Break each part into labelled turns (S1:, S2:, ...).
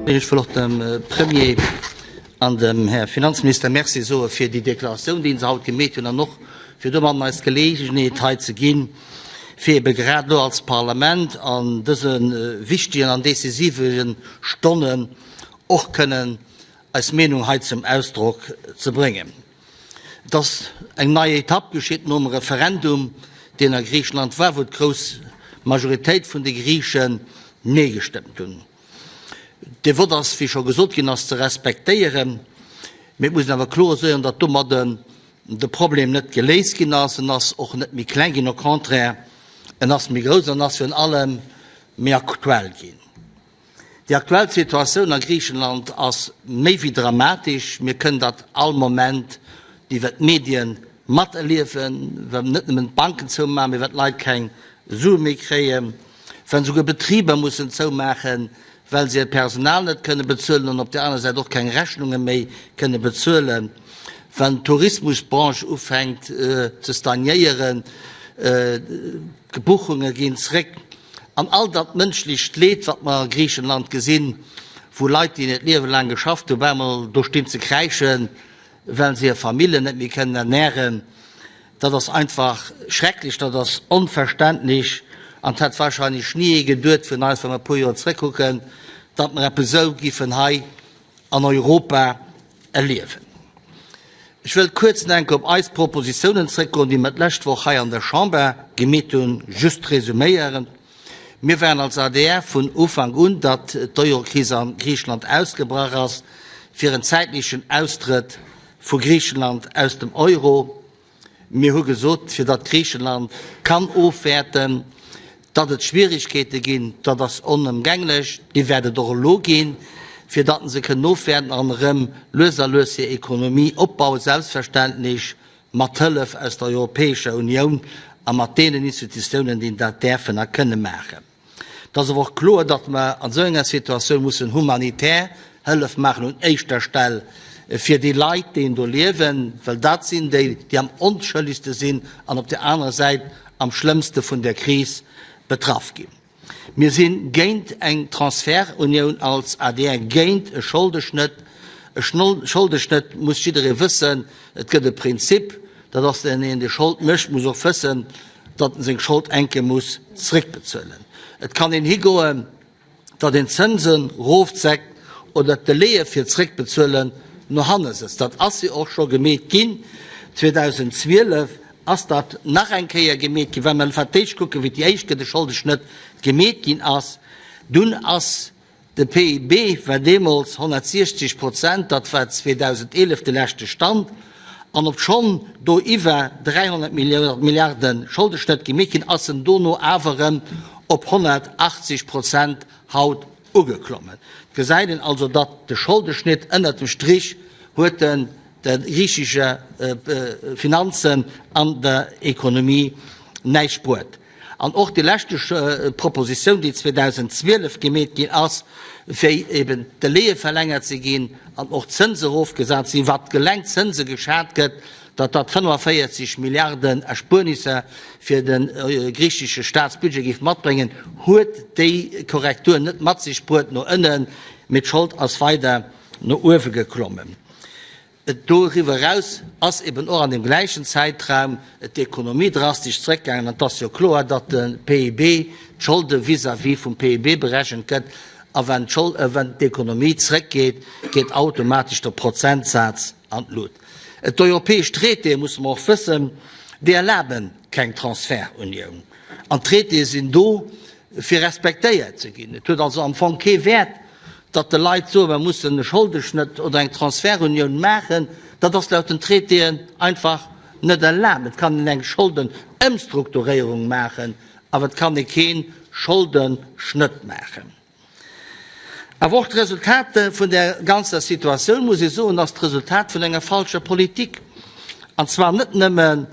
S1: Ech wëll och dem Premier an dem Här Finanzminister Merci soe fir déi Deklaratioun, déi se haut gemeet hunn, an och fir domadden eis d'Geleegenheet hei ze ginn, fir ebe grad elo als Parlament an dëse wichtigen an decisive Stonnen och kënnen eis Meenung hei zum Ausdrock ze bréngen. Et ass eng nei Etapp geschitt nom Referendum, deen a Griichenland war, wou d'grouss Majoritéit vun de Griichen Nee gestëmmt hunn. Dee Vott ass, wéi scho gesot ginn ass, ze respektéieren, mee et muss een awer kloer soen, datt domadden de Problem net geléist ginn ass. En ass och net méi kleng ginn, au contraire, en ass méi grouss an ass virun allem méi aktuell ginn. Déi aktuell Situatioun a Griichenland ass méi wéi dramatesch. Mir kënnen dat all Moment iwwer d'Medien materliewen, well net nëmmen d'Banken zoumaachen, mee well d'Leit keng Sue méi kréien, well souguer Betriber mussen zoumaachen, well se hiert Personal net kënne bezuelen an op där aner Säit och keng Rechnunge méi kënne bezuelen, well d'Tourismusbranche ufänkt ze stagnéieren, d'Buchunge ginn zréck. An all dat mënschlecht Leed, wat mer a Griichenland gesinn, wou Leit, déi hiert Liewe laang geschafft hunn, op eemol do stinn ze kräischen, well se hir Famillen net méi kënnen ernären, dat ass einfach schrecklech, dat ass onverständlech an 't hätt wahrscheinlech ni ee geduet vun eis, wa mer e puer Joer zréckkucken, datt mer eppes esou giffen hei an Europa erliewen. Ech wëll kuerz nach eng Kéier op eis Propositionen zréckgoen, déi mer d'lescht Woch hei an der Chamber gemeet hunn, just resuméieren. Mir waren als adr vun Ufank un, datt d'Eurokris a Griicheland ausgebrach ass, fir en zäitlechen Austrëtt vu Griichenland aus dem Euro. Mir hu gesot, fir datt Griichenland kann ofwäerten, datt et Schwierigkeete ginn, dat ass onëmgänglech, déi wäert et och elo ginn, fir datt se kënnen ofwäerten an erëm lues a lues hir Ekonomie opbauen, selbstverständlech mat Hëllef aus der Europäescher Unioun a mat deenen Institutiounen, déi dat däerfen a kënne maachen. Et ass awer och kloer, datt mer an esou enger Situatioun mussen humanitär Hëllef maachen, un éischter Stell fir déi Leit, déi do liewen, well dat sinn déi, déi am onschëllegste sinn an op där anerer Säit am schlëmmste vun der Kris betraff ginn. Mir si géint eng Transfertunioun als adr, géint e Scholdeschnëtt. E Scholdeschnëtt muss jidderee wëssen, et gëtt e Prinzip, dat ass, deen een dee Schold mécht, muss och wëssen, datt en seng Schold enke muss zréckbezuelen. Et kann een higoen, datt een d'Zënsen rofzeckt oder d'Delaie fir d'Zréckbezuelen no hanne sëtzt. Dat ass jo och scho gemeet ginn. 2012 ass dat nach eng Kéier gemeet ginn. Wa mer fir d'éischt kucken, wéi déi éischt Kéier de Scholdeschnëtt gemeet ginn ass, dunn ass De PIB war deemools 160 Prozent, dat war 2011 de leschte Stand, an obschonn do iwwer 300 Milliarde Scholdeschnëtt gemeet ginn, ass en dono awer erëm op 180 Prozent haut ugeklommen. Et gesäit een also, datt de Scholdeschnitt ënnert dem Strich huet en de griichesche Finanzen an der Ekonomie näischt bruet. An och déi leschte Propositioun, déi 2012 gemeet ginn ass, fir eben d'Delaie verlängert ze ginn an och d'Zënse erofgesat ze ginn, wat eleng d'Zënse geschat gëtt, datt dat 45 Milliarden Erspuernisser fir de griichesche Staatsbudget géif matbréngen, huet déi Korrektur net mat sech bruet no ënnen, mee d'Schold ass weider no uewe geklommen. Doriwwer eraus ass eben och an deem gläichen Zäitraum d'Ekonomie drastesch zréckgaangen. An et ass jo kloer, datt de PIB, d'Scholde vis-à-vis vum PIB berechent gëtt. A wenn d'Ekonomie zréckgeet, geet automatesch de Prozentsaz an d'Lut. D'europäesch Traitéë, musse mer och wëssen, déi erlabe keng Transfertunioun. An d'Traitéë sinn do, fir respektéiert ze ginn. Et huet also am Fong kee Wäert, datt de Leit soen, mer mussen e Scholdeschnëtt oder eng Transferunioun maachen. Dat ass laut den Traitéen einfach net erlaabt. Et kann een eng Scholdenëmstrukturéierung maachen, awer et kann ee kee Scholdeschnëtt maachen. Awer och d'Resultat vun där ganzer Situatioun, muss ee soen, ass d'Resultat vun enger falscher Politik, an zwar net nëmmen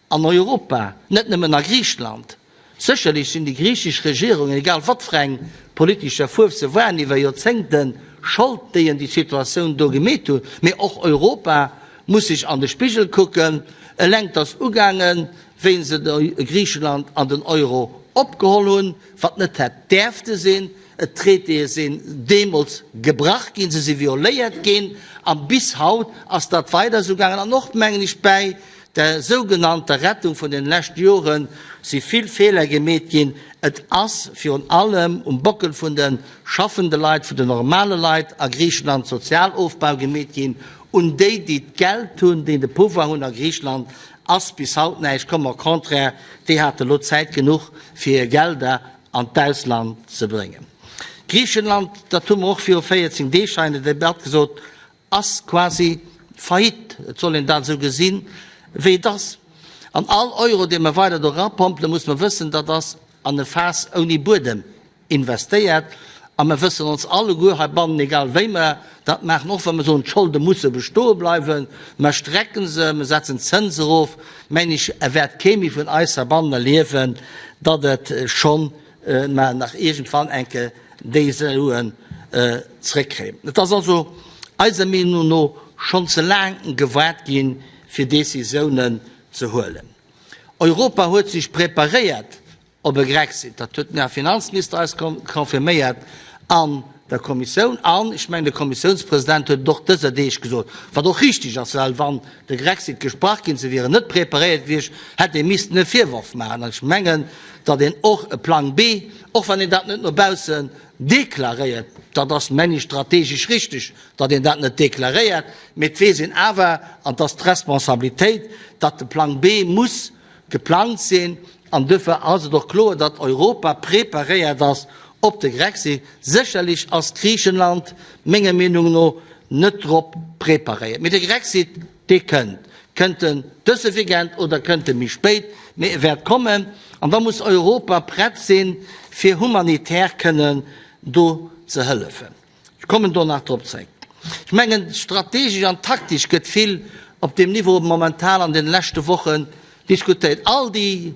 S1: An Europa, net nëmmen a Griicheland. Sécherlech sinn déi griichesch Regierungen, egal wat fir eng politescher Fuerf se waren, iwwer Joerzéngte Schold, déi en déi Situatioun do gemeet hunn. Mee och Europa muss sech an de Spigel kucken. Eleng 't ass ugaangen, wéi se Griicheland an den Euro opgeholl hunn, wat net hätt däerfte sinn. D'Traitéë sinn deemools gebrach ginn, se si violéiert ginn a bis haut ass dat weider esou gaangen. An och, mengen ech, bäi der sougenannter Rettung vun den leschte Jore si vill Feeler gemeet ginn. Et ass virun allem um Bockel vun de schaffende Leit, vun den normale Leit a Griichenland Sozialofbau gemeet ginn. Un déi, déi d'Geld hunn, déi de Pouvoir hunn a Griichenland, ass bis haut näischt komm. Au contraire, déi hate lo Zäit genuch, fir hir Gelder an d'Ausland ze bréngen. Griichenland, dat hu mer och viru 14 Deeg hei an der Debatt gesot, ass quasi faillite. Et soll een dat esou gesinn, wéi et ass. An all Euro, dee mer weider do erapompelen, muss mer wëssen, dat ass an e Faass ouni Buedem investéiert. A mer wëssen ons alleguer heibannen, egal wéi mer dat maachen, och wa mer soen, d'Scholde musse bestoe bleiwen, mer strecken se, mer setzen d'Zëns erof, mengen ech, wäert kee méi vun eis heibannen erliewen, datt et schonn mer nach iergendwann eng Kéier déi Suen zréckkréien. Et ass also eiser Meenung no schonn ze laang gewaart ginn, fir Décisiounen ze huelen. Europa huet sech preparéiert op e Grexit, dat huet den Här Finanzminister eis confirméiert an der Kommissioun an ech mengen de Kommissiounspresident huet et och dëser Deeg gesot, wat och richtig ass, well wann de Grexit gesprach ginn, se wieren net preparéiert gewiescht, hätt ee missten e Virworf maachen. An ech mengen, datt een och e Plang B, och wann een dat net no baussen deklaréiert, dat ass, mengen ech, strategesch richtig, datt een dat net deklaréiert, mee et weess een awer, an et ass d'Responsabilitéit, datt de Plang B muss geplangt sinn. An duerfir ass et och kloer, datt Europa preparéiert ass op de Grexit. Sécherlech ass Griichenland menger Meenung no net drop preparéiert. Mee de Grexit, dee kënnt. Kënnt en dëse Weekend oder kënnt e méi spéit, mee e wäert kommen. An da muss Europa prett sinn, fir humanitär kënnen do ze hëllefen. Ech kommen do nach drop zréck. Ech mengen, strategesch an taktesch gëtt vill op deem Niveau momentan an deene leschte Wochen diskutéiert. All déi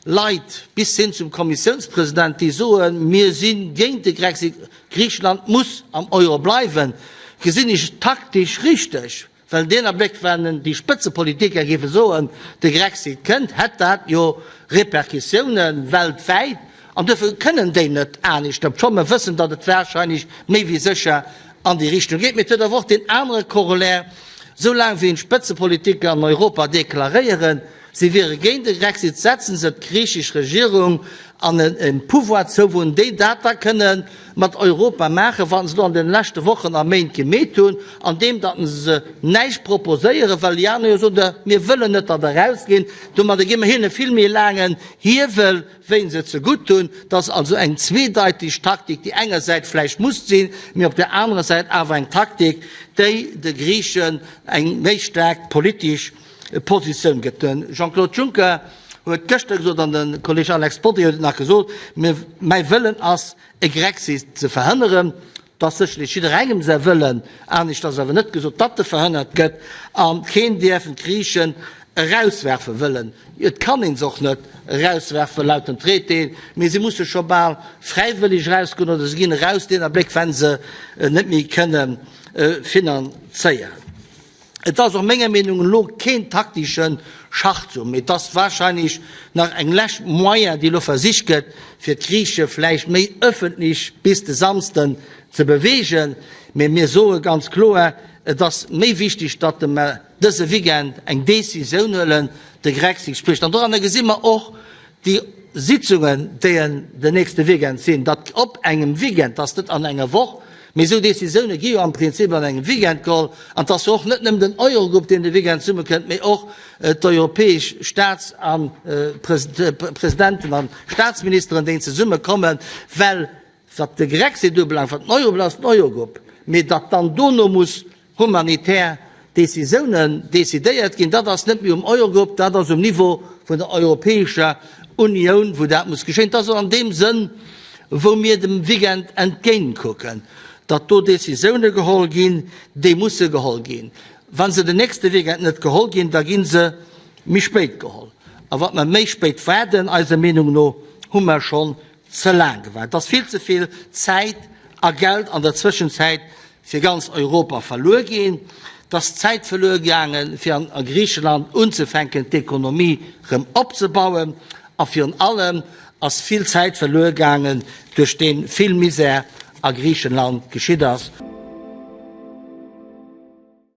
S1: Leit bis hin zum Kommissiounspresident, déi soen, mir si géint de Grexit, Griicheland muss am Euro bleiwen, gesinn ech taktesch richteg. Well deen Abléck, wann déi Spëtzepolitiker géife soen, de Grexit kënnt, hätt dat jo Repercussioune weltwäit. An duerfir kënnen déi net anescht, obscho mer wëssen, datt et warscheinlech méi wéi sécher an déi Richtung geet. Mee et huet awer och deen anere Corollaire, Esou laang wéi d'Spëtzepolitiker an Europa deklaréieren, si wiere géint de Grexit, setzen se d'griichesch Regierung an e Pouvoir zou, wou déi dat da kënne mat Europa maachen, wat se elo an deene leschte Wochen a Méint gemeet hunn, andeem datt se näischt proposéieren, well déi aner jo soen, mir wëllen net, datt der erausginn. Domadder gi mer hinne vill méi laangen Hiewel, wéi se zegutt hunn. Dat ass also eng zweedeiteg Taktik, déi engersäits vläicht muss sinn, mee op där anerer Säit awer eng Taktik, déi de Griichen eng méi staark politesch Positioun gëtt. De Jean-Claude Juncker huet gëschter gesot, an de Kolleg Alex Bodry huet et nach gesot, Mir, mäi Wëllen ass, e Grexit ze verhënneren. Dat ass sécherlech jidderengem säi Wëllen, anescht ass awer net gesot, datt e verhënnert gëtt. A keen dierf d'Griichen erauswerfe wëllen. Et kann ee se och net erauswerfen laut dem Traité, mee si musse scho bal fräiwëlleg erausgoen oder se ginn eraus deen Abléck, wa se net méi kënne finanzéieren. Et ass och menger Meenung no keen taktesche Schachzuch, mee et ass wahrscheinlech nach eng lescht Moyen, déi elo versicht gëtt, fir d'Griiche vläicht méi ëffentlech bis de Samsden ze beweegen. Mee mir soe ganz kloer, Et ass méi wichteg, datt mer dëse Weekend eng Décisioun huelen, de Grexit sprécht. An doranner gesi mer och déi Sitzungen, déi en den nächste Weekend sinn, datt op engem Weekend, dat ass net an enger Woch, mee esou Décisioune gi jo am Prinzip an engem Weekend geholl, an et ass jo och net nëmmen den Eurogrupp, deen de Weekend zesummekënnt, mee och d'europäesch Staats a Presidenten a Staatsministeren, déi zesummekommen, well Wat de Grexit ubelaangt, wat den Euro ubelaangt, ass den Eurogrupp, mee datt dann dono muss humanitär Décisiounen decidéiert ginn, dat ass net méi um Eurogrupp, dat ass um Niveau vun der Europäescher Unioun, wou dat muss geschéien. Dat ass och an deem Sënn, wou mir dem Weekend entgéintkucken, datt do Décisioune geholl ginn, déi musse geholl ginn. Wa se den nächste Weekend net geholl ginn, da gi se méi spéit geholl. A wat mer méi spéit waarden, eiser Meenung no, hu mer schonn ze laang gewaart. Et ass vill ze vill Zäit a Geld an der Zwëschenzäit fir ganz Europa verluer ginn. Et ass Zäit verluer gaangen, fir an Griicheland unzefänken, d'Ekonomie rëm opzebauen. A virun allem. ass vill Zäit verluer gaangen, duerch dee vill Misär a Griichenland geschitt ass.